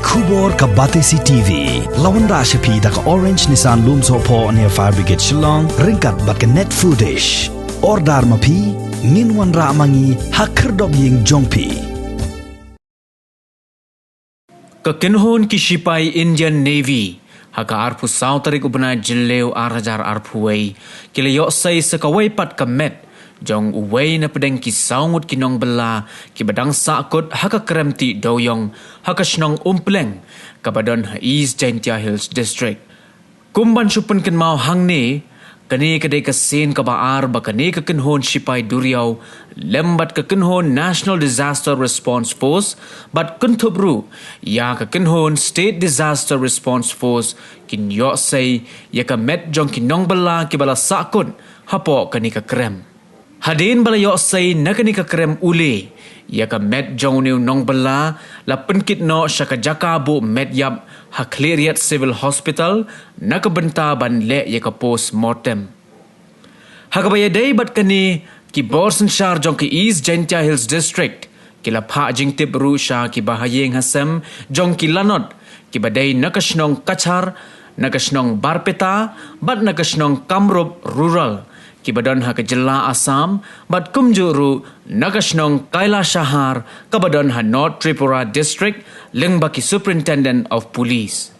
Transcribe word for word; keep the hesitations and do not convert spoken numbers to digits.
Khubor ka Batesi T V. La wanrah sha phi da ka Orange Nissan Lumsohphoh near Fire Brigade Shillong, ryngkat bad ka Net Foodish. Order ma phi, ngin wanrah ma ngi ha khyrdop ïing jong phi. Ka kynhun ki shipai Indian Navy, ha ka arphew saw tarik u bnai Jylliew ar hajar arphew wei, ki la ïoh sei sa kawei pat ka met jong uwei na pdeng ki saw ngut ki nongbylla kiba dang sahkut ha ka krem tih dewiong ha ka shnong Umpleng, kaba don ha East Jaintia Hills District. Kum ban shu pynkynmaw hangne, kane ka dei ka sien kaba ar ba kane ka kynhun shipai duriaw lem bad ka kynhun National Disaster Response Force bad kynthup ruh ïa ka kynhun State Disaster Response Force kin ïoh sei ïa ka met jong ki nongbylla kiba la sahkut hapoh kane ka krem. Hadien ba la ïoh sei na kane ka krem ule ïa ka met jong une u nongbylla, la pynkit noh sha ka jaka buh met ïap ha Khliehriat Civil Hospital na ka bynta ban leh ïa ka post mortem. Ha kaba ïadei bad kane, ki bor synshar jong ka East Jaintia Hills District ki la phah jingtip ruh sha ki bahaïing hasem jong ki lanot kiba dei na ka shnong Kachar, na ka shnong Barpeta bad na ka shnong Kamrup Rural kiba don ha ka jylla Assam, bad kumjuh ruh na ka shnong Kailashahar kaba don ha North Tripura District, lyngba ki Superintendent of Police.